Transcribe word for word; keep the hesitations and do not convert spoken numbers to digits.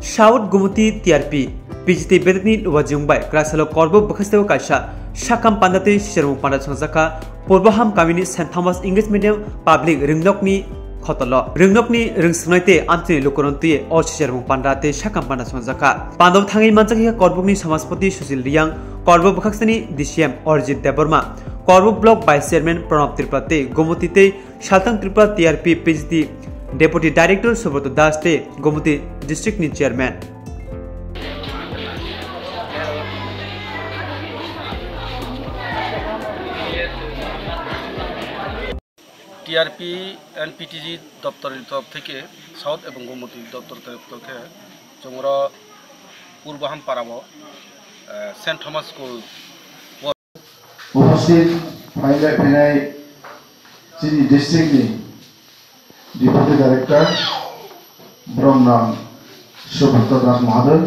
South Gumoti T R P P G T bedetni wajiyong bai Kraksalo Korbo bwkhasteo kaisa sakam panda tei sichermung panda songjakha Purboham kamini Saint Thomas English Medium Public Ringnokni khotolo. Ringnokni rwngswngnai tei amchini lukurok twiwi o sichermung panda tei sakam panda songjakha. Pandao thangwi manjakha Korbokni Samajpati Sushil Riyang, Korbo bwkhaksani D C M Arjit Debbarma, Korbo Block Vice Chairman Pranab Tripura tei Gumoti tei Saltang Tripura T R P P G T Deputy Director Subroto Das tei Gumoti District ni Chairman. T R P and P T G doptor ni torop theke South ebong Gumoti doptor torop theke chwngro Purboham parao, eh, Saint Thomas School উপস্থিত ফাইলে ফিনাই চিনি ডিস্ট্রিক্টনি deputy director ব্রহ্মনাম সুব্রত দাস মহোদয়,